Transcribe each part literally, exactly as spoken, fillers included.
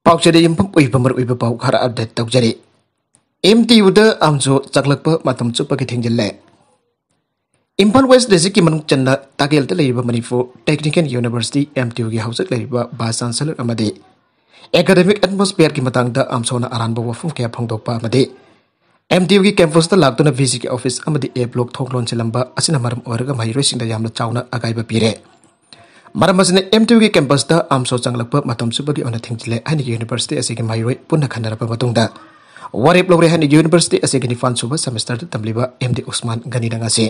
ꯄꯥꯎꯆꯦꯗ ꯌꯨꯝꯐꯝ ꯑꯣꯏꯕ ꯃꯔꯨꯑꯣꯏꯕ ꯄꯥꯎ ꯈꯔ ꯑꯞꯗꯦꯠ ꯇꯧꯖꯔꯤ꯫ ꯑꯦꯝ ꯇꯤ ꯌꯨꯗ ꯑꯥꯝꯆꯣ ꯆꯪꯂꯛꯄ ꯃꯇꯝ ꯆꯨꯞꯄꯒꯤ ꯊꯤꯡꯖꯤꯜꯂꯦ꯫ ꯏꯝꯐꯥꯜ ꯋꯦꯁ ꯗꯤꯁꯇ꯭ꯔꯤꯛꯀꯤ ꯃꯅꯨꯡ ꯆꯟꯅ ꯇꯥꯒꯦꯜꯗ ꯂꯩꯔꯤꯕ Manipur technical university, M T ꯌꯨꯒꯤ ꯍꯧꯖꯤꯛ ꯂꯩꯔꯤꯕ ꯚꯥꯏꯁ ꯆꯥꯟꯁꯦꯂꯔ ꯑꯃꯗꯤ ꯑꯦꯀꯥꯗꯦꯃꯤꯛ ꯑꯦꯠꯃꯣꯁꯐꯤꯌꯔꯒꯤ ꯃꯇꯥꯡꯗ ꯑꯥꯝꯆꯣꯅ ꯑꯔꯥꯟꯕ ꯋꯥꯐꯝ ꯀꯌꯥ ꯐꯣꯡꯗꯣꯛꯄ ꯑꯃꯗꯤ ꯑꯦꯝ ꯇꯤ ꯌꯨꯒꯤ ꯀꯦꯝꯄꯁꯇ ꯂꯥꯛꯇꯨꯅ ꯚꯤ ꯁꯤꯒꯤ ꯑꯣꯐꯤꯁ ꯑꯃꯗꯤ ꯑꯦ ꯕ꯭ꯂꯣꯛ ꯊꯣꯡ ꯂꯣꯟꯁꯤꯜꯂꯝꯕ ꯑꯁꯤꯅ ꯃꯔꯝ ꯑꯣꯏꯔꯒ ꯃꯍꯩꯔꯣꯏꯁꯤꯡꯗ ꯌꯥꯝꯅ ꯆꯥꯎꯅ ꯑꯀꯥꯏꯕ ꯄꯤꯔꯦ꯫ ꯃꯔꯝ ꯑꯁꯤꯅ ꯑꯦꯝ ꯇꯤ ꯌꯨꯒꯤ ꯀꯦꯝꯄꯁꯇ ꯑꯥꯝꯆꯣ ꯆꯪꯂꯛꯄ ꯃꯇꯝ ꯆꯨꯞꯄꯒꯤ ꯑꯣꯏꯅ ꯊꯤꯡꯖꯤꯜꯂꯦ ꯍꯥꯏꯅ ꯌꯨꯅꯤꯚꯔꯁꯤꯇꯤ ꯑꯁꯤꯒꯤ ꯃꯍꯩꯔꯣꯏ ꯄꯨꯟꯅ ꯈꯟꯅꯔꯕ ꯃꯇꯨꯡꯗ ꯋꯥꯔꯦꯞ ꯂꯧꯔꯦ ꯍꯥꯏꯅ ꯌꯨꯅꯤꯚꯔꯁꯤꯇꯤ ꯑꯁꯤꯒꯤ ꯅꯤꯄꯥꯟ ꯁꯨꯕ ꯁꯦꯃꯤꯁꯇꯔꯗ ꯇꯝꯂꯤꯕ ꯑꯦꯝ ꯗꯤ ꯎꯁꯃꯥꯟ ꯒꯅꯤꯅ ꯉꯁꯤ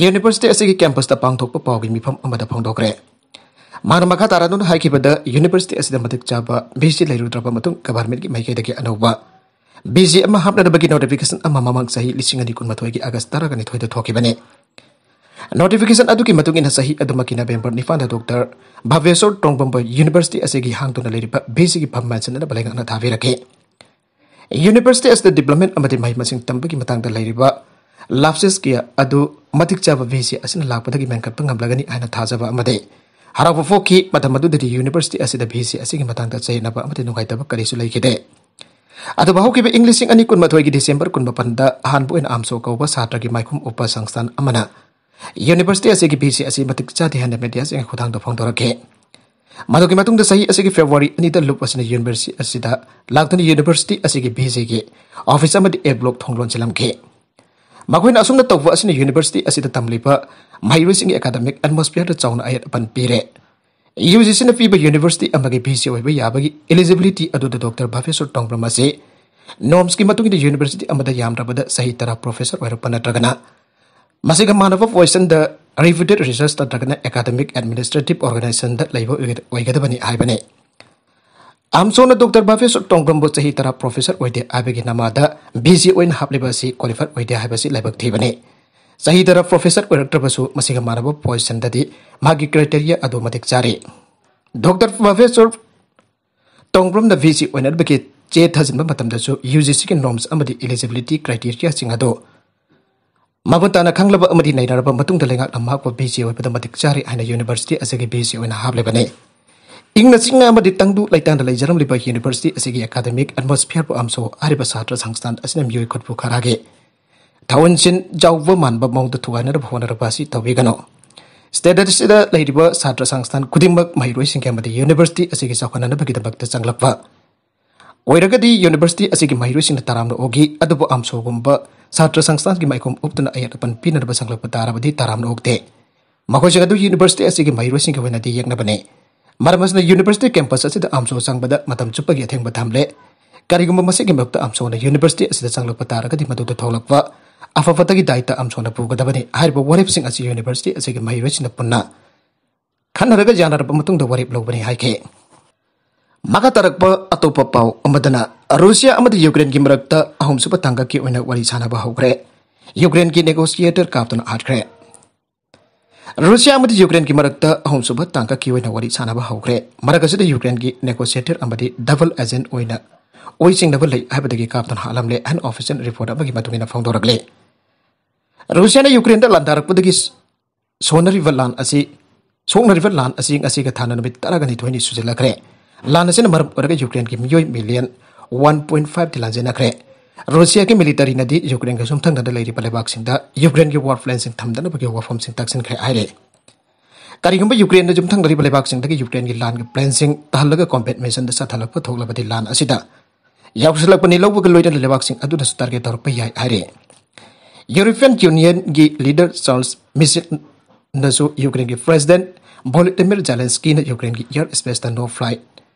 ꯌꯨꯅꯤꯚꯔꯁꯤꯇꯤ ꯑꯁꯤꯒꯤ ꯀꯦꯝꯄꯁꯇ ꯄꯥꯡꯊꯣꯛꯄ ꯄꯥꯎꯒꯤ ꯃꯤꯐꯝ ꯑꯃꯗ ꯐꯣꯡꯗꯣꯛꯈ꯭ꯔꯦ꯫ ꯃꯥꯅ ꯃꯈꯥ ꯇꯥꯔꯗꯨꯅ ꯍꯥꯏꯈꯤꯕꯗ, ꯌꯨꯅꯤꯚꯔꯁꯤꯇꯤ ꯑꯁꯤꯗ ꯃꯇꯤꯛ ꯆꯥꯕ ꯚꯤ ꯁꯤ ꯂꯩꯔꯨꯗ꯭ꯔꯕ ꯃꯇꯨꯡ ꯒꯚꯔꯟꯃꯦꯟꯠꯀꯤ ꯃꯥꯏꯀꯩꯗꯒꯤ ꯑꯅꯧꯕ ꯚꯤ ꯁꯤ ꯑꯃ ꯍꯥꯞꯅꯅꯕꯒꯤ ꯅꯣꯇꯤꯐꯤꯀꯦꯁꯟ ꯑꯃ ꯃꯃꯥꯡ ꯆꯍꯤ ꯂꯤꯁꯤꯡ ꯑꯅꯤ ꯀꯨꯟꯃꯥꯊꯣꯏꯒꯤ ꯑꯥꯒꯁ ꯇꯔꯥꯅꯤꯊꯣꯏꯗ ꯊꯣꯛꯈꯤꯕꯅꯤ꯫ ꯅꯣꯇꯤꯐꯤꯀꯦꯁꯟ ꯑꯗꯨꯒꯤ ꯃꯇꯨꯡ ꯏꯟꯅ ꯆꯍꯤ ꯑꯗꯨꯃꯛꯀꯤ ꯅꯕꯦꯝꯕꯔ ꯅꯤꯄꯥꯟꯗ ꯗꯣꯛꯇꯔ ꯚꯥꯕꯦꯁꯣꯔ ꯇꯣꯡꯕ꯭ꯔꯝꯕꯨ ꯌꯨꯅꯤꯚꯔꯁꯤꯇꯤ ꯑꯁꯤꯒꯤ ꯍꯥꯡꯗꯨꯅ ꯂꯩꯔꯤꯕ ꯚꯤ ꯁꯤꯒꯤ ꯐꯝ ꯃꯦꯟꯁꯤꯟꯅꯅꯕ ꯂꯩꯉꯥꯛꯅ ꯊꯥꯕꯤꯔꯛꯈꯤ꯫ ꯌꯨꯅꯤꯚꯔꯁꯤꯇꯤ ꯑꯁꯤꯗ ꯗꯤꯕ꯭ꯂꯞꯃꯦꯟꯠ ꯑꯃꯗꯤ ꯃꯍꯩ ꯃꯁꯤꯡ ꯇꯝꯕꯒꯤ ꯃꯇꯥꯡꯗ ꯂꯩꯔꯤꯕ ꯂꯥꯞꯁꯦꯁ ꯀꯌꯥ ꯑꯗꯨ ꯃꯇꯤꯛ ꯆꯥꯕ ꯚꯤ ꯁꯤ ꯑꯁꯤꯅ ꯂꯥꯛꯄꯗꯒꯤ ꯃꯦꯟꯈꯠꯄ ꯉꯝꯂꯒꯅꯤ ꯍꯥꯏꯅ ꯊꯥꯖꯕ ꯑꯃꯗꯤ ꯍꯔꯥꯎꯕ ꯐꯥꯎꯈꯤ꯫ ꯃꯇꯝ ꯑꯗꯨꯗꯗꯤ ꯌꯨꯅꯤꯚꯔꯁꯤꯇꯤ ꯑꯁꯤꯗ ꯚꯤ ꯁꯤ ꯑꯁꯤꯒꯤ ꯃꯇꯥꯡꯗ ꯆꯌꯦꯠꯅꯕ ꯑꯃꯗꯤ ꯅꯨꯡꯉꯥꯏꯇꯕ ꯀꯔꯤꯁꯨ ꯂꯩꯈꯤꯗꯦ꯫ ꯑꯗꯨꯕꯨ ꯍꯧꯈꯤꯕ ꯏꯪ ꯂꯤꯁꯤꯡ ꯑꯅꯤ ꯀꯨꯟꯃꯥꯊꯣꯏꯒꯤ ꯗꯤꯁꯦꯝꯕꯔ ꯀꯨꯟꯃꯥꯄꯟꯗ ꯑꯍꯥꯟꯕ ꯑꯣꯏꯅ ꯑꯥꯝꯆꯣ ꯀꯧꯕ ꯁꯥꯇ꯭ꯔꯒꯤ ꯃꯥꯏꯈꯨꯝ ꯎꯞꯄ ꯁꯪꯁꯊꯥꯟ ꯑꯃꯅ ꯌꯨꯅꯤꯚꯔꯁꯤꯇꯤ ꯑꯁꯤꯒꯤ ꯚꯤ ꯁꯤ ꯑꯁꯤ ꯃꯇꯤꯛ ꯆꯥꯗꯦ ꯍꯥꯏꯅ ꯃꯦꯗꯤꯌꯥꯁꯤꯡꯒꯤ ꯈꯨꯠꯊꯥꯡꯗ ꯐꯣꯡꯗꯣꯔꯛꯈꯤ꯫ ꯃꯗꯨꯒꯤ ꯃꯇꯨꯡꯗ ꯆꯍꯤ ꯑꯁꯤꯒꯤ ꯐꯦꯕ꯭ꯔꯨꯋꯥꯔꯤ ꯑꯅꯤꯗ ꯂꯨꯞ ꯑꯁꯤꯅ ꯌꯨꯅꯤꯚꯔꯁꯤꯇꯤ ꯑꯁꯤꯗ ꯂꯥꯛꯇꯨꯅ ꯌꯨꯅꯤꯚꯔꯁꯤꯇꯤ ꯑꯁꯤꯒꯤ ꯚꯤ ꯁꯤꯒꯤ ꯑꯣꯐꯤꯁ ꯑꯃꯗꯤ ꯑꯦ ꯕ꯭ꯂꯣꯛ ꯊꯣꯡ ꯂꯣꯟꯁꯤꯜꯂꯝꯈꯤ꯫ ꯃꯈꯣꯏꯅ ꯑꯁꯨꯝꯅ ꯇꯧꯕ ꯑꯁꯤꯅ ꯌꯨꯅꯤꯚꯔꯁꯤꯇꯤ ꯑꯁꯤꯗ ꯇꯝꯂꯤꯕ ꯃꯍꯩꯔꯣꯏꯁꯤꯡꯒꯤ ꯑꯦꯀꯥꯗꯃꯤꯛ ꯑꯦꯠꯃꯣꯁꯐꯤꯌꯔꯗ ꯆꯥꯎꯅ ꯑꯌꯦꯠ ꯑꯄꯟ ꯄꯤꯔꯦ꯫ ꯌꯨ ꯖꯤ ꯁꯤꯅ ꯄꯤꯕ ꯌꯨꯅꯤꯚꯔꯁꯤꯇꯤ ꯑꯃꯒꯤ ꯚꯤ ꯁꯤ ꯑꯣꯏꯕ ꯌꯥꯕꯒꯤ ꯏꯂꯤꯖꯤꯕꯤꯂꯤꯇꯤ ꯑꯗꯨꯗ ꯗꯣꯛꯇꯔ ꯚꯥꯕꯦꯁꯣꯔ ꯇꯣꯡꯕ꯭ꯔꯝ ꯑꯁꯤ ꯅꯣꯝꯁꯀꯤ ꯃꯇꯨꯡ ꯏꯟꯅ ꯌꯨꯅꯤꯚꯔꯁꯤꯇꯤ ꯑꯃꯗ ꯌꯥꯝꯗ꯭ꯔꯕꯗ ꯆꯍꯤ ꯇꯔꯥ ꯄ꯭ꯔꯣꯐꯦꯁꯔ ꯑꯣꯏꯔꯛꯄ ꯅꯠꯇ꯭ꯔꯒꯅ ꯃꯁꯤꯒ ꯃꯥꯟꯅꯕ ꯄꯣꯖꯤꯁꯟꯗ ꯔꯤꯄ꯭ꯌꯨꯇꯦꯗ ꯔꯤꯁꯔꯆ ꯅꯠꯇ꯭ꯔꯒꯅ ꯑꯦꯀꯥꯗꯃꯤꯛ ꯑꯦꯗꯃꯤꯅꯤꯁꯇ꯭ꯔꯦꯇꯤꯚ ꯑꯣꯔꯒꯅꯥꯏꯖꯦꯁꯟꯗ ꯂꯩꯕ ꯑꯣꯏꯒꯗ-, ꯑꯣꯏꯒꯗꯕꯅꯤ ꯍꯥꯏꯕꯅꯤ꯫ ꯑꯥꯝꯆꯣꯅ ꯗꯣꯛꯇꯔ ꯚꯥꯕꯦꯁꯣꯔ ꯇꯣꯡꯕ꯭ꯔꯝꯕꯨ ꯆꯍꯤ ꯇꯔꯥ ꯄ꯭ꯔꯣꯐꯦꯁꯔ ꯑꯣꯏꯗꯦ ꯍꯥꯏꯕꯒꯤ ꯅꯃꯥꯗ ꯚꯤ ꯁꯤ ꯑꯣꯏꯅ ꯍꯥꯞꯂꯤꯕ ꯑꯁꯤ ꯀ꯭ꯋꯥꯂꯤꯐꯥꯏꯗ ꯑꯣꯏꯗꯦ ꯍꯥꯏꯕꯁꯤ ꯂꯥꯏꯕꯛ ꯊꯤꯕꯅꯤ꯫ ꯆꯍꯤ ꯇꯔꯥ ꯄ꯭ꯔꯣꯐꯦꯁꯔ ꯑꯣꯏꯔꯛꯇ꯭ꯔꯕꯁꯨ ꯃꯁꯤꯒ ꯃꯥꯟꯅꯕ ꯄꯣꯖꯤꯁꯟꯗꯗꯤ ꯃꯥꯒꯤ ꯀ꯭ꯔꯥꯏꯇꯦꯔꯤꯌꯥ ꯑꯗꯨ ꯃꯇꯤꯛ ꯆꯥꯔꯤ꯫ ꯗꯣꯛꯇꯔ ꯚꯥꯕꯦꯁꯣꯔ ꯇꯣꯡꯕ꯭ꯔꯝꯅ ꯚꯤ ꯁꯤ ꯑꯣꯏꯅꯕꯒꯤ ꯆꯦ ꯊꯥꯖꯤꯟꯕ ꯃꯇꯝꯗꯁꯨ ꯌꯨ ꯖꯤ ꯁꯤꯒꯤ ꯅꯣꯝꯁ ꯑꯃꯗꯤ ꯏꯂꯤꯖꯤꯕꯤꯂꯤꯇꯤ ꯀ꯭ꯔꯥꯏꯇꯦꯔꯤꯌꯥꯁꯤꯡ ꯑꯗꯨ ꯃꯃꯨꯠ ꯇꯥꯅ ꯈꯪꯂꯕ ꯑꯃꯗꯤ ꯅꯩꯅꯔꯕ ꯃꯇꯨꯡꯗ ꯂꯩꯉꯥꯛꯅ ꯃꯍꯥꯛꯄꯨ ꯚꯤ ꯁꯤ ꯑꯣꯏꯕꯗ ꯃꯇꯤꯛ ꯆꯥꯔꯤ ꯍꯥꯏꯅ ꯌꯨꯅꯤꯚꯔꯁꯤꯇꯤ ꯑꯁꯤꯒꯤ ꯚꯤ ꯁꯤ ꯑꯣꯏꯅ ꯍꯥꯞꯂꯤꯕꯅꯤ꯫ ꯏꯪꯅ ꯆꯤꯛꯅ ꯑꯃꯗꯤ ꯇꯪꯗꯨ ꯂꯩꯇꯥꯅ ꯂꯩꯖꯔꯝꯂꯤꯕ university ꯑꯁꯤꯒꯤ academic atmosphereꯕꯨ ꯑꯝꯁꯣ ꯍꯥꯏꯔꯤꯕ ꯁꯥꯇ꯭ꯔ ꯁꯪꯁꯊꯥꯟ ꯑꯁꯤꯅ ꯃꯤꯑꯣꯏ ꯈꯨꯠꯄꯨ ꯈꯔꯥꯒꯤ ꯊꯥꯋꯟꯁꯤꯟ ꯌꯥꯎꯕ ꯃꯥꯟꯕ ꯃꯑꯣꯡꯗ ꯊꯨꯒꯥꯏꯅꯅꯕ ꯍꯣꯠꯅꯔꯛꯄ ꯑꯁꯤ ꯇꯧꯕꯤꯒꯅꯨ꯫ State ꯑꯁꯤꯗ ꯂꯩꯔꯤꯕ ꯁꯥꯇ꯭ꯔ ꯁꯪꯁꯊꯥꯟ ꯈꯨꯗꯤꯡꯃꯛ ꯃꯍꯩꯔꯣꯏꯁꯤꯡꯒꯤ ꯑꯃꯗꯤ university ꯑꯁꯤꯒꯤ ꯆꯥꯎꯈꯠꯅꯅꯕꯒꯤꯗꯃꯛꯇ ꯆꯪꯂꯛꯄ ꯑꯣꯏꯔꯒꯗꯤ university ꯑꯁꯤꯒꯤ ꯃꯍꯩꯔꯣꯏꯁꯤꯡꯅ ꯇꯔꯥꯝꯅ ꯑꯣꯛꯏ, ꯑꯗꯨꯕꯨ ꯑꯝꯁꯣꯒꯨꯝꯕ ꯁꯥꯇ꯭ꯔ ꯁꯪꯁꯊꯥꯟꯒꯤ ꯃꯥꯏꯈꯨꯝ ꯎꯞꯇꯨꯅ ꯑꯌꯦꯠ ꯑꯄꯟ ꯄꯤꯅꯅꯕ ꯆꯪꯂꯛꯄ ꯇꯥꯔꯕꯗꯤ ꯇꯔꯥꯝꯅ ꯑꯣꯛꯇꯦ꯫ ꯃꯈꯣꯏꯁꯤꯡ ꯑꯗꯨ university ꯑꯁꯤꯒꯤ ꯃꯍꯩꯔꯣꯏꯁꯤꯡꯒꯤ ꯑꯣꯏꯅꯗꯤ ꯌꯦꯛꯅꯕꯅꯤ꯫ ꯃꯔꯝ ꯑꯁꯤꯅ university campus ꯑꯁꯤꯗ ꯑꯝꯁꯣ ꯆꯪꯕꯗ ꯃꯇꯝ ꯆꯨꯞꯄꯒꯤ ꯑꯊꯤꯡꯕ ꯊꯝꯂꯦ꯫ ꯀꯔꯤꯒꯨꯝꯕ ꯃꯁꯤꯒꯤ ꯃꯍꯨꯠꯇ ꯑꯝꯁꯣꯅ university ꯑꯁꯤꯗ ꯆꯪꯂꯛꯄ ꯇꯥꯔꯒꯗꯤ ꯃꯗꯨꯗ ꯊꯣꯛꯂꯛꯄ ꯑꯐ ꯐꯠꯇꯒꯤ ꯗꯥꯏꯇ ꯑꯝꯁꯣꯅ ꯄꯨꯒꯗꯕꯅꯤ ꯍꯥꯏꯔꯤꯕ ꯋꯥꯔꯦꯞꯁꯤꯡ ꯑꯁꯤ university ꯑꯁꯤꯒꯤ ꯃꯍꯩꯔꯣꯏꯁꯤꯡꯅ ꯄꯨꯟꯅ ꯈꯟꯅꯔꯒ ꯌꯥꯅꯔꯕ ꯃꯇꯨꯡꯗ ꯋꯥꯔꯦꯞ ꯂꯧꯕꯅꯤ ꯍꯥꯏꯈꯤ꯫ ꯃꯈꯥ ꯇꯥꯔꯛꯄ ꯑꯇꯣꯞꯄ ꯄꯥꯎ ꯑꯃꯗꯅ ꯔꯨꯁꯤꯌꯥ ꯑꯃꯗꯤ ꯌꯨꯀ꯭ꯔꯦꯟꯒꯤ ꯃꯔꯛꯇ ꯑꯍꯨꯝꯁꯨꯕ ꯇꯥꯡꯀꯛꯀꯤ ꯑꯣꯏꯅ ꯋꯥꯔꯤ ꯁꯥꯅꯕ ꯍꯧꯈ꯭ꯔꯦ꯫ ꯌꯨꯀ꯭ꯔꯦꯟꯒꯤ negotiator ꯀꯥꯞꯇꯨꯅ ꯍꯥꯠꯈ꯭ꯔꯦ꯫ ꯔꯨꯁꯤꯌꯥ ꯑꯃꯗꯤ ꯌꯨꯀ꯭ꯔꯦꯟꯒꯤ ꯃꯔꯛꯇ ꯑꯍꯨꯝꯁꯨꯕ ꯇꯥꯡꯀꯛꯀꯤ ꯑꯣꯏꯅ ꯋꯥꯔꯤ ꯁꯥꯅꯕ ꯍꯧꯈ꯭ꯔꯦ꯫ ꯃꯔꯛ ꯑꯁꯤꯗ ꯌꯨꯀ꯭ꯔꯦꯟꯒꯤ negotiator ꯑꯃꯗꯤ double agent ꯑꯣꯏꯅ ꯑꯣꯏ ꯆꯤꯡꯅꯕ ꯂꯩ ꯍꯥꯏꯕꯗꯒꯤ ꯀꯥꯞꯇꯨꯅ ꯍꯥꯠꯂꯝꯂꯦ ꯍꯥꯏꯅ official report ꯑꯃꯒꯤ ꯃꯇꯨꯡ ꯏꯟꯅ ꯐꯣꯡꯗꯣꯔꯛꯂꯤ꯫ ꯔꯨꯁꯤꯌꯥꯅ ꯌꯨꯀ꯭ꯔꯦꯟꯗ ꯂꯥꯟꯗꯥꯔꯛꯄꯗꯒꯤ ꯁꯣꯟꯅꯔꯤꯕ ꯂꯥꯟ ꯑꯁꯤ ꯁꯣꯛꯅꯔꯤꯕ ꯂꯥꯟ ꯑꯁꯤ ꯉꯁꯤꯒ ꯊꯥꯅ ꯅꯨꯃꯤꯠ ꯇꯔꯥꯅꯤꯊꯣꯏꯅꯤ ꯁꯨꯖꯤꯜꯂꯛꯈ꯭ꯔꯦ꯫ ꯂꯥꯟ ꯑꯁꯤꯅ ꯃꯔꯝ ꯑꯣꯏꯔꯒ ꯌꯨꯀ꯭ꯔꯦꯟꯒꯤ ꯃꯤꯑꯣꯏ million one point five ꯇꯤ ꯂꯥꯟꯖꯦꯟꯅꯈ꯭ꯔꯦ꯫ ꯔꯨꯁꯤꯌꯥꯒꯤ militaryꯅꯗꯤ ꯌꯨꯀ꯭ꯔꯦꯟꯒ ꯌꯨꯝꯊꯪꯅꯗ ꯂꯩꯔꯤꯕ ꯂꯩꯕꯥꯛꯁꯤꯡꯗ ꯌꯨꯀ꯭ꯔꯦꯟꯒꯤ war planꯁꯤꯡ ꯊꯝꯗꯅꯕꯒꯤ ꯋꯥꯐꯝꯁꯤꯡ ꯇꯥꯛꯁꯤꯟꯈ꯭ꯔꯦ ꯍꯥꯏꯔꯦ꯫ ꯀꯔꯤꯒꯨꯝꯕ ꯌꯨꯀ꯭ꯔꯦꯟꯗ ꯌꯨꯝꯊꯪꯅꯔꯤꯕ ꯂꯩꯕꯥꯛꯁꯤꯡꯗꯒꯤ ꯌꯨꯀ꯭ꯔꯦꯟꯒꯤ ꯂꯥꯟꯒꯤ planꯁꯤꯡ ꯇꯥꯍꯜꯂꯒ combat missionꯗ ꯆꯠꯊꯜꯂꯛꯄ ꯊꯣꯛꯂꯕꯗꯤ ꯂꯥꯟ ꯑꯁꯤꯗ ꯌꯥꯎꯁꯤꯜꯂꯛꯄꯅꯤ ꯂꯧꯕꯒ ꯂꯣꯏꯅꯅ ꯂꯩꯕꯥꯛꯁꯤꯡ ꯑꯗꯨꯗꯁꯨ target ꯇꯧꯔꯛꯄ ꯌꯥꯏ ꯍꯥꯏꯔꯦ꯫ European Unionꯒꯤ leader Charles Michalꯅꯁꯨ ꯌꯨꯀ꯭ꯔꯦꯟꯒꯤ President Volodymyr Zelenskyꯅ ꯌꯨꯀ꯭ꯔꯦꯟꯒꯤ air spaceꯇ no fly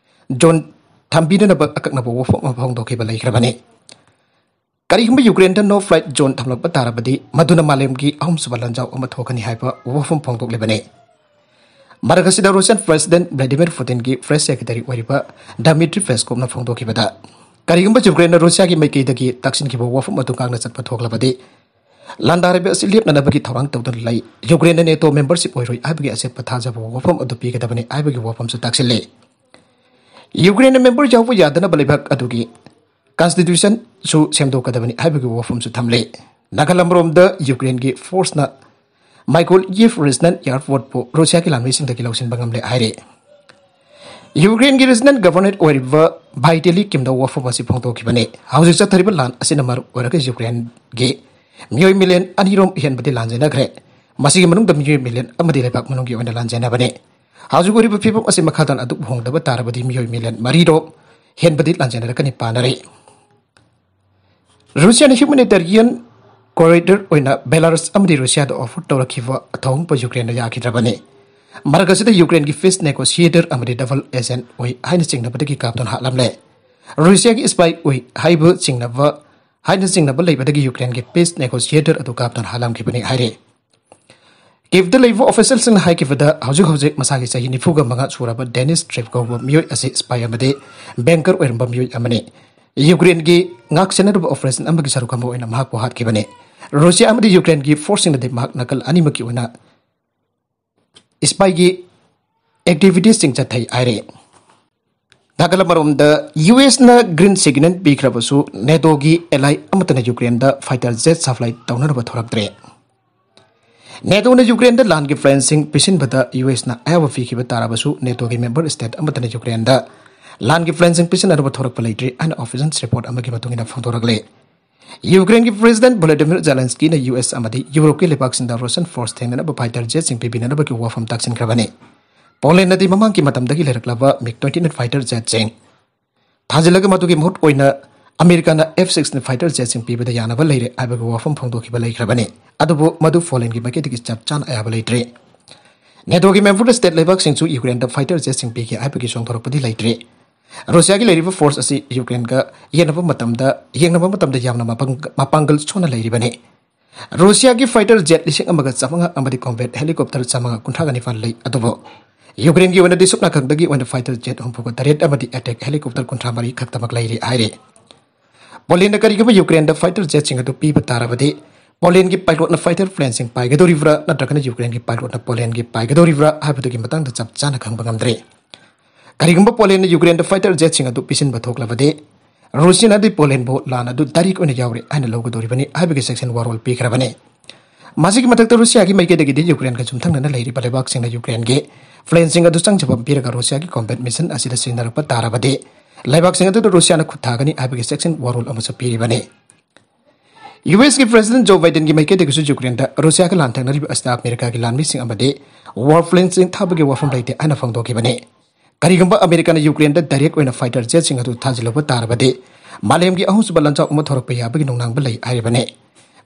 zone ꯊꯝꯕꯤꯅꯅꯕ ꯑꯀꯛꯅꯕ ꯋꯥꯐꯝ ꯑꯃ ꯐꯣꯡꯗꯣꯛꯈꯤꯕ ꯂꯩꯈ꯭ꯔꯕꯅꯤ꯫ ꯀꯔꯤꯒꯨꯝꯕ ꯌꯨꯀ꯭ꯔꯦꯟꯗ no fly zone ꯊꯝꯂꯛꯄ ꯇꯥꯔꯕꯗꯤ ꯃꯗꯨꯅ ꯃꯥꯂꯦꯝꯒꯤ ꯑꯍꯨꯝꯁꯨꯕ ꯂꯥꯟꯖꯥꯎ ꯑꯃ ꯊꯣꯛꯀꯅꯤ ꯍꯥꯏꯕ ꯋꯥꯐꯝ ꯐꯣꯡꯗꯣꯛꯂꯤꯕꯅꯤ꯫ ꯃꯔꯛ ꯑꯁꯤꯗ Russian President Vladimir Putinꯒꯤ press secretary ꯑꯣꯏꯔꯤꯕ Dmitry Peskovꯅ ꯐꯣꯡꯗꯣꯛꯈꯤꯕꯗ, ꯀꯔꯤꯒꯨꯝꯕ ꯌꯨꯀ꯭ꯔꯦꯟꯅ ꯔꯨꯁꯤꯌꯥꯒꯤ ꯃꯥꯏꯀꯩꯗꯒꯤ ꯇꯛꯁꯤꯟꯈꯤꯕ ꯋꯥꯐꯝ ꯑꯗꯨ ꯉꯥꯛꯅ ꯆꯠꯄ ꯊꯣꯛꯂꯕꯗꯤ, ꯂꯥꯟꯗꯥꯔꯤꯕ ꯑꯁꯤ ꯂꯦꯞꯅꯅꯕꯒꯤ ꯊꯧꯔꯥꯡ ꯇꯧꯗꯨꯅ ꯂꯩ꯫ ꯌꯨꯀ꯭ꯔꯦꯟꯅ NATO membership ꯑꯣꯏꯔꯣꯏ ꯍꯥꯏꯕꯒꯤ ꯑꯆꯦꯠꯄ ꯊꯥꯖꯕ ꯋꯥꯐꯝ ꯑꯗꯨ ꯄꯤꯒꯗꯕꯅꯤ ꯍꯥꯏꯕꯒꯤ ꯋꯥꯐꯝꯁꯨ ꯇꯥꯛꯁꯤꯜꯂꯤ꯫ ꯌꯨꯀ꯭ꯔꯦꯟꯅ member ꯌꯥꯎꯕ ꯌꯥꯗꯅꯕ ꯂꯩꯕꯥꯛ ꯑꯗꯨꯒꯤ constitutionꯁꯨ ꯁꯦꯝꯗꯣꯛꯀꯗꯕꯅꯤ ꯍꯥꯏꯕꯒꯤ ꯋꯥꯐꯝꯁꯨ ꯊꯝꯂꯤ꯫ ꯅꯥꯒꯥꯂꯝꯔꯣꯝꯗ ꯌꯨꯀ꯭ꯔꯦꯟꯒꯤ forceꯅ Mykolaiv regional airportꯄꯨ ꯔꯨꯁꯤꯌꯥꯒꯤ ꯂꯥꯟꯃꯤꯁꯤꯡꯗꯒꯤ ꯂꯧꯁꯤꯟꯕ ꯉꯝꯂꯦ ꯍꯥꯏꯔꯤ꯫ ꯌꯨꯀ꯭ꯔꯦꯟꯒꯤ ꯔꯤꯖꯅꯦꯜ ꯒꯚꯔꯅꯔ ꯑꯣꯏꯔꯤꯕ ꯚꯥꯏꯇꯦꯂꯤ ꯀꯤꯝꯗ ꯋꯥꯐꯝ ꯑꯁꯤ ꯐꯣꯡꯗꯣꯛꯈꯤꯕꯅꯤ꯫ ꯍꯧꯖꯤꯛ ꯆꯠꯊꯔꯤꯕ ꯂꯥꯟ ꯑꯁꯤꯅ ꯃꯔꯝ ꯑꯣꯏꯔꯒ ꯌꯨꯀ꯭ꯔꯦꯟꯒꯤ ꯃꯤꯑꯣꯏ ꯃꯤꯂꯤꯌꯟ ꯑꯅꯤꯔꯣꯝ ꯍꯦꯟꯕꯗꯤ ꯂꯥꯟꯖꯦꯟꯅꯈ꯭ꯔꯦ꯫ ꯃꯁꯤꯒꯤ ꯃꯅꯨꯡꯗ ꯃꯤꯑꯣꯏ ꯃꯤꯂꯤꯌꯟ ꯑꯃꯗꯤ ꯂꯩꯕꯥꯛ ꯃꯅꯨꯡꯒꯤ ꯑꯣꯏꯅ ꯂꯥꯟꯖꯦꯟꯅꯕꯅꯤ꯫ ꯍꯧꯖꯤꯛ ꯑꯣꯏꯔꯤꯕ ꯐꯤꯕꯝ ꯑꯁꯤ ꯃꯈꯥ ꯇꯥꯅ ꯑꯗꯨꯝ ꯍꯣꯡꯗꯕ ꯇꯥꯔꯕꯗꯤ ꯃꯤꯑꯣꯏ ꯃꯤꯂꯤꯌꯟ ꯃꯔꯤꯔꯣꯝ ꯍꯦꯟꯕꯗꯤ ꯂꯥꯟꯖꯦꯟꯅꯔꯛꯀꯅꯤ ꯄꯥꯅꯔꯤ꯫ ꯔꯨꯁꯤꯌꯥꯅ ꯍ꯭ꯌꯨꯃꯦꯅꯤꯇꯦꯔꯤꯌꯟ ꯀꯣꯔꯤꯗꯣꯔ ꯑꯣꯏꯅ ꯕꯦꯂꯥꯔꯨꯁ ꯑꯃꯗꯤ ꯔꯨꯁꯤꯌꯥꯗ ꯑꯣꯐꯔ ꯇꯧꯔꯛꯈꯤꯕ ꯑꯊꯧꯕ ꯌꯨꯀ꯭ꯔꯦꯟꯗ ꯌꯥꯈꯤꯗ꯭ꯔꯕꯅꯤ꯫ ꯃꯔꯛ ꯑꯁꯤꯗ ꯌꯨꯀ꯭ꯔꯦꯟꯒꯤ ꯄꯤꯁ ꯅꯦꯒꯣꯁꯤꯌꯦꯇꯔ ꯑꯃꯗꯤ ꯗꯕꯜ ꯑꯦꯖꯦꯟꯠ ꯑꯣꯏ ꯍꯥꯏꯅ ꯆꯤꯡꯅꯕꯗꯒꯤ ꯀꯥꯞꯇꯨꯅ ꯍꯥꯠꯂꯝꯂꯦ꯫ ꯔꯨꯁꯤꯌꯥꯒꯤ ꯁ꯭ꯄꯥꯏ ꯑꯣꯏ ꯍꯥꯏꯕ ꯆꯤꯡꯅꯕ ꯍꯥꯏꯅ ꯆꯤꯡꯅꯕ ꯂꯩꯕꯗꯒꯤ ꯌꯨꯀ꯭ꯔꯦꯟꯒꯤ ꯄꯤꯁ ꯅꯦꯒꯣꯁꯤꯌꯦꯇꯔ ꯑꯗꯨ ꯀꯥꯞꯇꯨꯅ ꯍꯥꯠꯂꯝꯈꯤꯕꯅꯤ ꯍꯥꯏꯔꯤ꯫ ꯀꯤꯞꯇ ꯂꯩꯕ ꯑꯣꯐꯤꯁꯤꯌꯦꯜꯁꯤꯡꯅ ꯍꯥꯏꯈꯤꯕꯗ, ꯍꯧꯖꯤꯛ ꯍꯧꯖꯤꯛ ꯃꯁꯥꯒꯤ ꯆꯍꯤ ꯅꯤꯐꯨꯒ ꯃꯉꯥ ꯁꯨꯔꯕ ꯗꯦꯅꯤꯁ ꯇ꯭ꯔꯤꯞ ꯀꯧꯕ ꯃꯤꯑꯣꯏ ꯑꯁꯤ ꯁ꯭ꯄꯥꯏ ꯑꯃꯗꯤ ꯕꯦꯡꯀꯔ ꯑꯣꯏꯔꯝꯕ ꯃꯤꯑꯣꯏ ꯑꯃꯅꯤ꯫ ꯌꯨꯀ꯭ꯔꯦꯟꯒꯤ ꯉꯥꯛꯁꯦꯟꯅꯔꯨꯕ ꯑꯣꯄꯔꯦꯁꯟ ꯑꯃꯒꯤ ꯁꯔꯨꯛ ꯑꯃ ꯑꯣꯏꯅ ꯃꯍꯥꯛꯄꯨ ꯍꯥꯠꯈꯤꯕꯅꯤ꯫ ꯔꯨꯁꯤꯌꯥ ꯑꯃꯗꯤ ꯌꯨꯀ꯭ꯔꯦꯟꯒꯤ ꯐꯣꯔꯁꯁꯤꯡꯅꯗꯤ ꯃꯍꯥꯛ ꯅꯥꯀꯜ ꯑꯅꯤꯃꯛꯀꯤ ꯑꯣꯏꯅ ꯁ꯭ꯄꯥꯏꯒꯤ ꯑꯦꯛꯇꯤꯚꯤꯇꯤꯁꯁꯤꯡ ꯆꯠꯊꯩ ꯍꯥꯏꯔꯤ꯫ ꯅꯥꯀꯜ ꯑꯃꯔꯣꯝꯗ, ꯌꯨ ꯑꯦꯁꯅ ꯒ꯭ꯔꯤꯟ ꯁꯤꯒꯅꯦꯜ ꯄꯤꯈ꯭ꯔꯕꯁꯨ ꯅꯦꯇꯣꯒꯤ ꯑꯦꯂꯥꯏ ꯑꯃꯠꯇꯅ ꯌꯨꯀ꯭ꯔꯦꯟꯗ ꯐꯥꯏꯇꯔ ꯖꯦꯠ ꯁꯄ꯭ꯂꯥꯏ ꯇꯧꯅꯅꯕ ꯊꯣꯔꯛꯇ꯭ꯔꯦ꯫ ꯅꯦꯇꯣꯅ ꯌꯨꯀ꯭ꯔꯦꯟꯗ ꯂꯥꯟꯒꯤ ꯄ꯭ꯂꯥꯟꯁꯤꯡ ꯄꯤꯁꯤꯟꯕꯗ ꯌꯨ ꯑꯦꯁꯅ ꯑꯌꯥꯕ ꯄꯤꯈꯤꯕ ꯇꯥꯔꯕꯁꯨ ꯅꯦꯇꯣꯒꯤ ꯃꯦꯝꯕꯔ ꯁ꯭ꯇꯦꯠ ꯑꯃꯠꯇꯅ ꯌꯨꯀ꯭ꯔꯦꯟꯗ ꯂꯥꯟꯒꯤ ꯄ꯭ꯂꯥꯟꯁꯤꯡ ꯄꯤꯁꯤꯟꯅꯅꯕ ꯊꯣꯔꯛꯄ ꯂꯩꯇ꯭ꯔꯤ ꯍꯥꯏꯅ ꯑꯣꯐꯤꯁꯤꯌꯦꯜ ꯔꯤꯄꯣꯔꯠ ꯑꯃꯒꯤ ꯃꯇꯨꯡ ꯏꯟꯅ ꯐꯣꯡꯗꯣꯔꯛꯂꯤ꯫ ꯌꯨꯀ꯭ꯔꯦꯟꯒꯤ ꯄ꯭ꯔꯦꯁꯤꯗꯦꯟꯠ ꯚꯣꯂꯣꯗꯤꯃꯤꯔ ꯖꯦꯂꯦꯟꯁꯀꯤꯅ ꯌꯨ ꯑꯦꯁ ꯑꯃꯗꯤ ꯌꯨꯔꯣꯞꯀꯤ ꯂꯩꯕꯥꯛꯁꯤꯡꯗ ꯔꯨꯁꯤꯌꯟ ꯐꯣꯔꯁ ꯊꯦꯡꯅꯅꯕ ꯐꯥꯏꯇꯔ ꯖꯦꯠꯁꯤꯡ ꯄꯤꯕꯤꯅꯅꯕꯒꯤ ꯋꯥꯐꯝ ꯇꯥꯛꯁꯤꯟꯈ꯭ꯔꯕꯅꯤ꯫ ꯄꯣꯂꯦꯟꯅꯗꯤ ꯃꯃꯥꯡꯒꯤ ꯃꯇꯝꯗꯒꯤ ꯂꯩꯔꯛꯂꯕ ꯃꯤꯒ ꯇ꯭ꯋꯦꯟꯇꯤ ꯅꯥꯏꯟ ꯐꯥꯏꯇꯔ ꯖꯦꯠꯁꯤꯡ ꯊꯥꯖꯤꯜꯂꯒ ꯃꯗꯨꯒꯤ ꯃꯍꯨꯠ ꯑꯣꯏꯅ ꯑꯃꯦꯔꯤꯀꯥꯅ ꯑꯦꯐ ꯁꯤꯛꯁꯇꯤꯟ ꯐꯥꯏꯇꯔ ꯖꯦꯠꯁꯤꯡ ꯄꯤꯕꯗ ꯌꯥꯅꯕ ꯂꯩꯔꯦ ꯍꯥꯏꯕꯒꯤ ꯋꯥꯐꯝ ꯐꯣꯡꯗꯣꯛꯈꯤꯕ ꯂꯩꯈ꯭ꯔꯕꯅꯤ꯫ ꯑꯗꯨꯕꯨ ꯃꯗꯨ ꯄꯣꯂꯦꯟꯒꯤ ꯃꯥꯏꯀꯩꯗꯒꯤ ꯆꯞ ꯆꯥꯅ ꯑꯌꯥꯕ ꯂꯩꯇ꯭ꯔꯤ꯫ ꯅꯦꯇꯣꯒꯤ ꯃꯦꯝꯕꯔ ꯁ꯭ꯇꯦꯠ ꯂꯩꯕꯥꯛꯁꯤꯡꯁꯨ ꯌꯨꯀ꯭ꯔꯦꯟꯗ ꯐꯥꯏꯇꯔ ꯖꯦꯠꯁꯤꯡ ꯄꯤꯒꯦ ꯍꯥꯏꯕꯒꯤ ꯆꯣꯡꯊꯣꯔꯛꯄꯗꯤ ꯂꯩꯇ꯭ꯔꯤ꯫ ꯔꯨꯁꯤꯌꯥꯒꯤ ꯂꯩꯔꯤꯕ ꯐꯣꯔꯁ ꯑꯁꯤ ꯌꯨꯀ꯭ꯔꯦꯟꯒ ꯌꯦꯡꯅꯕ ꯃꯇꯝꯗ, ꯌꯦꯡꯅꯕ ꯃꯇꯝꯗ ꯌꯥꯝꯅ ꯃꯄꯥꯡ-, ꯃꯄꯥꯡꯒꯜ ꯁꯣꯟꯅ ꯂꯩꯔꯤꯕꯅꯤ꯫ ꯔꯨꯁꯤꯌꯥꯒꯤ ꯐꯥꯏꯇꯔ ꯖꯦꯠ ꯂꯤꯁꯤꯡ ꯑꯃꯒ ꯆꯥꯃꯉꯥ ꯑꯃꯗꯤ ꯀꯣꯝꯕꯦꯠ ꯍꯦꯂꯤꯀꯣꯞꯇꯔ ꯆꯥꯃꯉꯥ ꯀꯨꯟꯊ꯭ꯔꯥꯒ ꯅꯤꯄꯥꯟ ꯂꯩ꯫ ꯑꯗꯨꯕꯨ ꯌꯨꯀ꯭ꯔꯦꯟꯒꯤ ꯑꯣꯏꯅꯗꯤ ꯁꯨꯞꯅꯈꯛꯇꯒꯤ ꯑꯣꯏꯅ ꯐꯥꯏꯇꯔ ꯖꯦꯠ ꯍꯨꯝꯐꯨꯒ ꯇꯔꯦꯠ ꯑꯃꯗꯤ ꯑꯦꯇꯦꯛ ꯍꯦꯂꯤꯀꯣꯞꯇꯔ ꯀꯨꯟꯊ꯭ꯔꯥ ꯃꯔꯤ ꯈꯛꯇꯃꯛ ꯂꯩꯔꯤ ꯍꯥꯏꯔꯤ꯫ ꯄꯣꯂꯦꯟꯅ ꯀꯔꯤꯒꯨꯝꯕ ꯌꯨꯀ꯭ꯔꯦꯟꯗ ꯐꯥꯏꯇꯔ ꯖꯦꯠꯁꯤꯡ ꯑꯗꯨ ꯄꯤꯕ ꯇꯥꯔꯕꯗꯤ, ꯄꯣꯂꯦꯟꯒꯤ ꯄꯥꯏꯂꯣꯠꯅ ꯐꯥꯏꯇꯔ ꯄ꯭ꯂꯦꯟꯁꯤꯡ ꯄꯥꯏꯒꯗꯧꯔꯤꯕ꯭ꯔꯥ ꯅꯠꯇ꯭ꯔꯒꯅ ꯌꯨꯀ꯭ꯔꯦꯟꯒꯤ ꯄꯥꯏꯂꯣꯠꯅ ꯄꯣꯂꯦꯟꯒꯤ ꯄꯥꯏꯒꯗꯧꯔꯤꯕ꯭ꯔꯥ ꯍꯥꯏꯕꯗꯨꯒꯤ ꯃꯇꯥꯡꯗ ꯆꯞ ꯆꯥꯅ ꯈꯪꯕ ꯉꯝꯗ꯭ꯔꯤ꯫ ꯀꯔꯤꯒꯨꯝꯕ ꯄꯣꯂꯦꯟꯅ ꯌꯨꯀ꯭ꯔꯦꯟꯗ ꯐꯥꯏꯇꯔ ꯖꯦꯠꯁꯤꯡ ꯑꯗꯨ ꯄꯤꯁꯤꯟꯕ ꯊꯣꯛꯂꯕꯗꯤ, ꯔꯨꯁꯤꯌꯥꯅꯗꯤ ꯄꯣꯂꯦꯟꯕꯨ ꯂꯥꯟ ꯑꯗꯨ ꯗꯥꯏꯔꯦꯛ ꯑꯣꯏꯅ ꯌꯥꯎꯔꯦ ꯍꯥꯏꯅ ꯂꯧꯒꯗꯧꯔꯤꯕꯅꯤ ꯍꯥꯏꯕꯒꯤ ꯆꯦꯛꯁꯤꯟ ꯋꯥꯔꯣꯜ ꯄꯤꯈ꯭ꯔꯕꯅꯤ꯫ ꯃꯁꯤꯒꯤ ꯃꯊꯛꯇ ꯔꯨꯁꯤꯌꯥꯒꯤ ꯃꯥꯏꯀꯩꯗꯒꯤꯗꯤ ꯌꯨꯀ꯭ꯔꯦꯟꯒ ꯌꯨꯝꯊꯪꯅꯅ ꯂꯩꯔꯤꯕ ꯂꯩꯕꯥꯛꯁꯤꯡꯅ ꯌꯨꯀ꯭ꯔꯦꯟꯒꯤ ꯄ꯭ꯂꯦꯟꯁꯤꯡ ꯑꯗꯨ ꯆꯪꯖꯐꯝ ꯄꯤꯔꯒ ꯔꯨꯁꯤꯌꯥꯒꯤ ꯀꯣꯝꯕꯦꯠ ꯃꯤꯁꯟ ꯑꯁꯤꯗ ꯁꯤꯖꯤꯟꯅꯔꯛꯄ ꯇꯥꯔꯕꯗꯤ ꯂꯩꯕꯥꯛꯁꯤꯡ ꯑꯗꯨꯗ ꯔꯨꯁꯤꯌꯥꯅ ꯈꯨꯠ ꯊꯥꯒꯅꯤ ꯍꯥꯏꯕꯒꯤ ꯆꯦꯛꯁꯤꯟ ꯋꯥꯔꯣꯜ ꯑꯃꯁꯨ ꯄꯤꯔꯤꯕꯅꯤ꯫ ꯌꯨ ꯑꯦꯁꯀꯤ ꯄ꯭ꯔꯦꯁꯤꯗꯦꯟꯠ ꯖꯣ ꯕꯥꯏꯗꯦꯟꯒꯤ ꯃꯥꯏꯀꯩꯗꯒꯤꯁꯨ ꯌꯨꯀ꯭ꯔꯦꯟꯗ ꯔꯨꯁꯤꯌꯥꯒ ꯂꯥꯟꯊꯦꯡꯅꯔꯤꯕ ꯑꯁꯤꯗ ꯑꯃꯦꯔꯤꯀꯥꯒꯤ ꯂꯥꯟꯃꯤꯁꯤꯡ ꯑꯃꯗꯤ ꯋꯥꯔ ꯄ꯭ꯂꯦꯟꯁꯤꯡ ꯊꯥꯕꯒꯤ ꯋꯥꯐꯝ ꯂꯩꯇꯦ ꯍꯥꯏꯅ ꯐꯣꯡꯗꯣꯛꯈꯤꯕꯅꯤ꯫ ꯀꯔꯤꯒꯨꯝꯕ ꯑꯃꯦꯔꯤꯀꯥꯅ ꯌꯨꯀ꯭ꯔꯦꯟꯗ ꯗꯥꯏꯔꯦꯛ ꯑꯣꯏꯅ ꯐꯥꯏꯇꯔ ꯖꯦꯠꯁꯤꯡ ꯑꯗꯨ ꯊꯥꯖꯤꯜꯂꯨꯕ ꯇꯥꯔꯕꯗꯤ ꯃꯥꯂꯦꯝꯒꯤ ꯑꯍꯨꯝꯁꯨꯕ ꯂꯥꯟꯖꯥꯎ ꯑꯃ ꯊꯣꯔꯛꯄ ꯌꯥꯕꯒꯤ ꯅꯨꯡꯅꯥꯡꯕ ꯂꯩ ꯍꯥꯏꯔꯤꯕꯅꯤ꯫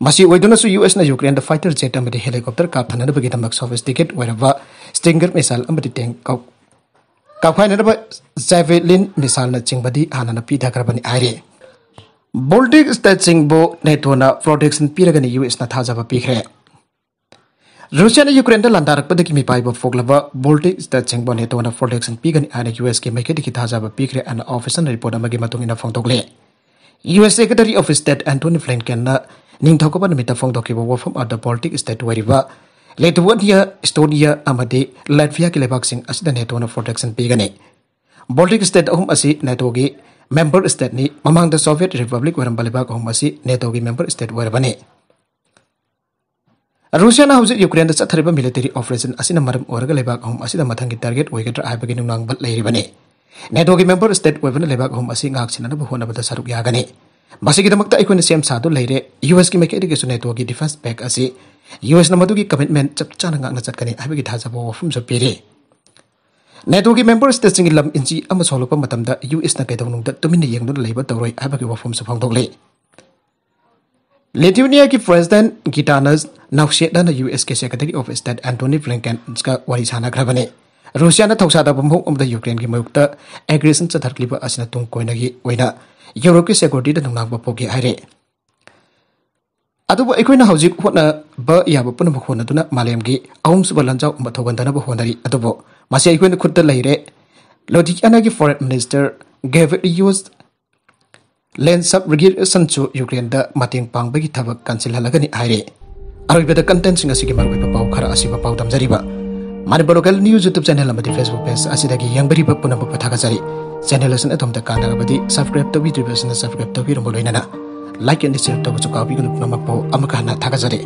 ꯃꯁꯤ ꯑꯣꯏꯗꯨꯅꯁꯨ ꯌꯨ ꯑꯦꯁꯅ ꯌꯨꯀ꯭ꯔꯦꯟꯗ ꯐꯥꯏꯇꯔ ꯖꯦꯠ ꯑꯃꯗꯤ ꯍꯦꯂꯤꯀꯣꯞꯇꯔ ꯀꯥꯞꯊꯅꯅꯕꯒꯤꯗꯃꯛ ꯁꯣꯐꯤꯁꯇꯤꯀꯦꯠ ꯑꯣꯏꯔꯕ ꯁ꯭ꯇꯤꯡꯒꯔ ꯃꯤꯁꯥꯏꯜ ꯑꯃꯗꯤ ꯇꯦꯡ ꯀꯥꯎ-, ꯀꯥꯎꯈꯥꯏꯅꯅꯕ ꯖꯦꯚꯦꯂꯤꯟ ꯃꯤꯁꯥꯏꯜꯅꯆꯤꯡꯕꯗꯤ ꯍꯥꯟꯅꯅ ꯄꯤꯊꯈ꯭ꯔꯕꯅꯤ ꯍꯥꯏꯔꯤ꯫ ꯕꯣꯜꯇꯤꯛ ꯁ꯭ꯇꯦꯠꯁꯤꯡꯕꯨ ꯅꯦꯇꯣꯅ ꯄ꯭ꯔꯣꯇꯦꯛꯁꯟ ꯄꯤꯔꯒꯅꯤ ꯌꯨ ꯑꯦꯁꯅ ꯊꯥꯖꯕ ꯄꯤꯈ꯭ꯔꯦ꯫ ꯔꯨꯁꯤꯌꯥꯅ ꯌꯨꯀ꯭ꯔꯦꯟꯗ ꯂꯥꯟꯗꯥꯔꯛꯄꯗꯒꯤ ꯃꯤꯄꯥꯏꯕ ꯄꯣꯛꯂꯕ ꯕꯣꯜꯇꯤꯛ ꯁ꯭ꯇꯦꯠꯁꯤꯡꯕꯨ ꯅꯦꯇꯣꯅ ꯄ꯭ꯔꯣꯇꯦꯛꯁꯟ ꯄꯤꯒꯅꯤ ꯍꯥꯏꯅ ꯌꯨ ꯑꯦꯁꯀꯤ ꯃꯥꯏꯀꯩꯗꯒꯤ ꯊꯥꯖꯕ ꯄꯤꯈ꯭ꯔꯦ ꯍꯥꯏꯅ ꯑꯣꯐꯤꯁꯤꯌꯦꯜ ꯔꯤꯄꯣꯔꯠ ꯑꯃꯒꯤ ꯃꯇꯨꯡ ꯏꯟꯅ ꯐꯣꯡꯗꯣꯛꯂꯤ꯫ U S secretary of state Antony ꯕ꯭ꯂꯤꯡꯀꯦꯟꯅ ꯅꯤꯡꯊꯧꯀꯥꯕ ꯅꯨꯃꯤꯠꯇ ꯐꯣꯡꯗꯣꯛꯈꯤꯕ ꯋꯥꯐꯝ ꯑꯗꯨꯗ ꯕꯣꯜꯇꯤꯛ ꯁ꯭ꯇꯦꯠ ꯑꯣꯏꯔꯤꯕ ꯂꯤꯊꯨꯋꯦꯅꯤꯌꯥ, ꯏꯁꯇꯣꯅꯤꯌꯥ ꯑꯃꯗꯤ ꯂꯦꯠꯚꯤꯌꯥꯒꯤ ꯂꯩꯕꯥꯛꯁꯤꯡ ꯑꯁꯤꯗ ꯅꯦꯇꯣꯅ ꯄ꯭ꯔꯣꯇꯦꯛꯁꯟ ꯄꯤꯒꯅꯤ꯫ ꯕꯣꯜꯇꯤꯛ ꯁ꯭ꯇꯦꯠ ꯑꯍꯨꯝ ꯑꯁꯤ ꯅꯦꯇꯣꯒꯤ ꯃꯦꯝꯕꯔ ꯁ꯭ꯇꯦꯠꯅꯤ꯫ ꯃꯃꯥꯡꯗ ꯁꯣꯚꯤꯌꯦꯠ ꯔꯤꯄꯕ꯭ꯂꯤꯛ ꯑꯣꯏꯔꯝꯕ ꯂꯩꯕꯥꯛ ꯑꯍꯨꯝ ꯑꯁꯤ ꯅꯦꯇꯣꯒꯤ ꯃꯦꯝꯕꯔ ꯁ꯭ꯇꯦꯠ ꯑꯣꯏꯔꯕꯅꯤ꯫ ꯔꯨꯁꯤꯌꯥꯅ ꯍꯧꯖꯤꯛ ꯌꯨꯀ꯭ꯔꯦꯟꯗ ꯆꯠꯊꯔꯤꯕ ꯃꯤꯂꯤꯇꯔꯤ ꯑꯣꯄꯔꯦꯁꯟ ꯑꯁꯤꯅ ꯃꯔꯝ ꯑꯣꯏꯔꯒ ꯂꯩꯕꯥꯛ ꯑꯍꯨꯝ ꯑꯁꯤꯗ ꯃꯊꯪꯒꯤ ꯇꯥꯔꯒꯦꯠ ꯑꯣꯏꯒꯗ꯭ꯔꯥ ꯍꯥꯏꯕꯒꯤ ꯅꯨꯡꯅꯥꯡꯕ ꯂꯩꯔꯤꯕꯅꯤ꯫ ꯅꯦꯇꯣꯒꯤ ꯃꯦꯝꯕꯔ ꯁ꯭ꯇꯦꯠ ꯑꯣꯏꯕꯅ ꯂꯩꯕꯥꯛ ꯑꯍꯨꯝ ꯑꯁꯤ ꯉꯥꯛ ꯁꯦꯟꯅꯅꯕ ꯍꯣꯠꯅꯕꯗ ꯁꯔꯨꯛ ꯌꯥꯒꯅꯤ꯫ ꯃꯁꯤꯒꯤꯗꯃꯛꯇ ꯑꯩꯈꯣꯏꯅ ꯁꯦꯝ ꯁꯥꯗꯨꯅ ꯂꯩꯔꯦ꯫ ꯌꯨ ꯑꯦꯁꯀꯤ ꯃꯥꯏꯀꯩꯗꯒꯤꯁꯨ ꯅꯦꯇꯣꯒꯤ ꯗꯤꯐꯦꯟꯁ ꯄꯦꯛ ꯑꯁꯤ ꯌꯨ ꯑꯦꯁꯅ ꯃꯗꯨꯒꯤ ꯀꯃꯤꯠꯃꯦꯟ ꯆꯞ ꯆꯥꯅ ꯉꯥꯛꯅ ꯆꯠꯀꯅꯤ ꯍꯥꯏꯕꯒꯤ ꯊꯥꯖꯕ ꯋꯥꯐꯝꯁꯨ ꯄꯤꯔꯤ꯫ ꯅꯦꯇꯣꯒꯤ ꯃꯦꯝꯕꯔ ꯁ꯭ꯇꯦꯠꯁꯤꯡꯒꯤ ꯂꯝ ꯏꯟꯆꯤ ꯑꯃ ꯁꯣꯛꯂꯛꯄ ꯃꯇꯝꯗ ꯌꯨ ꯑꯦꯁꯅ ꯀꯩꯗꯧꯅꯨꯡꯗ ꯇꯨꯃꯤꯟꯅ ꯌꯦꯡꯗꯨꯅ ꯂꯩꯕ ꯇꯧꯔꯣꯏ ꯍꯥꯏꯕꯒꯤ ꯋꯥꯐꯝꯁꯨ ꯐꯣꯡꯗꯣꯛꯂꯤ꯫ ꯂꯤꯊꯨꯋꯦꯅꯤꯌꯥꯒꯤ ꯄ꯭ꯔꯦꯁꯤꯗꯦꯟꯠ ꯒꯤꯇꯥꯅꯁ ꯅꯥꯎꯁꯦꯗꯥꯅ ꯌꯨ ꯑꯦꯁꯀꯤ ꯁꯦꯀ꯭ꯔꯦꯇꯔꯤ ꯑꯣꯐ ꯁ꯭ꯇꯦꯠ ꯑꯦꯟꯊꯣꯅꯤ ꯕ꯭ꯂꯤꯡꯀꯦꯟꯒ ꯋꯥꯔꯤ ꯁꯥꯟꯅꯈ꯭ꯔꯕꯅꯤ꯫ ꯔꯨꯁꯤꯌꯥꯅ ꯊꯧꯁꯥꯗꯕ ꯃꯑꯣꯡ ꯑꯃꯗ ꯌꯨꯀ꯭ꯔꯦꯟꯒꯤ ꯃꯥꯌꯣꯛꯇ ꯑꯦꯒ꯭ꯔꯦꯁꯟ ꯆꯠꯊꯔꯛꯂꯤꯕ ꯑꯁꯤꯅ ꯇꯨꯡ ꯀꯣꯏꯅꯒꯤ ꯑꯣꯏꯅ ꯌꯨꯔꯣꯞꯀꯤ ꯁꯦꯀ꯭ꯌꯨꯔꯤꯇꯤꯗ ꯅꯨꯡꯅꯥꯡꯕ ꯄꯣꯛꯈꯤ ꯍꯥꯏꯔꯤ꯫ ꯑꯗꯨꯕꯨ ꯑꯩꯈꯣꯏꯅ ꯍꯧꯖꯤꯛ ꯍꯣꯠꯅꯕ ꯌꯥꯕ ꯄꯨꯝꯅꯃꯛ ꯍꯣꯠꯅꯗꯨꯅ ꯃꯥꯂꯦꯝꯒꯤ ꯑꯍꯨꯝꯁꯨꯕ ꯂꯥꯟꯖꯥꯎ ꯑꯃ ꯊꯧꯒꯟꯗꯅꯕ ꯍꯣꯠꯅꯔꯤ꯫ ꯑꯗꯨꯕꯨ ꯃꯁꯤ ꯑꯩꯈꯣꯏꯅ ꯈꯨꯠꯇ ꯂꯩꯔꯦ꯫ ꯂꯣꯊꯤꯌꯥꯅꯥꯒꯤ ꯐꯣꯔꯦꯟ ꯃꯤꯅꯤꯁꯇꯔ ꯒꯦꯕ꯭ꯔꯤꯌꯣꯁ ꯂꯦꯟꯁꯞ ꯔꯤꯒꯤꯔꯁꯟꯁꯨ ꯌꯨꯀ꯭ꯔꯦꯟꯗ ꯃꯇꯦꯡ ꯄꯥꯡꯕꯒꯤ ꯊꯕꯛ ꯀꯟꯁꯤꯜꯍꯜꯂꯒꯅꯤ ꯍꯥꯏꯔꯦ꯫ ꯑꯔꯣꯏꯕꯗ ꯀꯟꯇꯦꯟꯁꯤꯡ ꯑꯁꯤꯒꯤ ꯃꯔꯨꯑꯣꯏꯕ ꯄꯥꯎ ꯈꯔ ꯑꯁꯤꯕ ꯄꯥꯎ ꯇꯝꯖꯔꯤꯕ Manipur local news YouTube channel ꯑꯃꯗꯤ ꯐꯦꯁꯕꯨꯛ ꯄꯦꯖ ꯑꯁꯤꯗꯒꯤ ꯌꯦꯡꯕꯤꯔꯤꯕ ꯄꯨꯝꯅꯃꯛꯄꯨ ꯊꯥꯒꯠꯆꯔꯤ꯫ ꯆꯦꯅꯦꯜ ꯑꯁꯤꯅ ꯑꯗꯣꯝꯗ ꯀꯥꯟꯅꯔꯕꯗꯤ ꯁꯕꯁꯀ꯭ꯔꯥꯏꯕ ꯇꯧꯕꯤꯗ꯭ꯔꯤꯕ ꯑꯁꯤꯅ ꯁꯕꯁꯀ꯭ꯔꯥꯏꯕ ꯇꯧꯕꯤꯔꯝꯕ ꯂꯣꯏꯅꯅ ꯂꯥꯏꯛ ꯑꯦꯟ ꯁꯤꯌꯔ ꯇꯧꯕꯁꯨ ꯀꯥꯎꯕꯤꯒꯅꯨ꯫ ꯄꯨꯝꯅꯃꯛꯄꯨ ꯑꯃꯨꯛꯀ ꯍꯟꯅ ꯊꯥꯒꯠꯆꯔꯤ꯫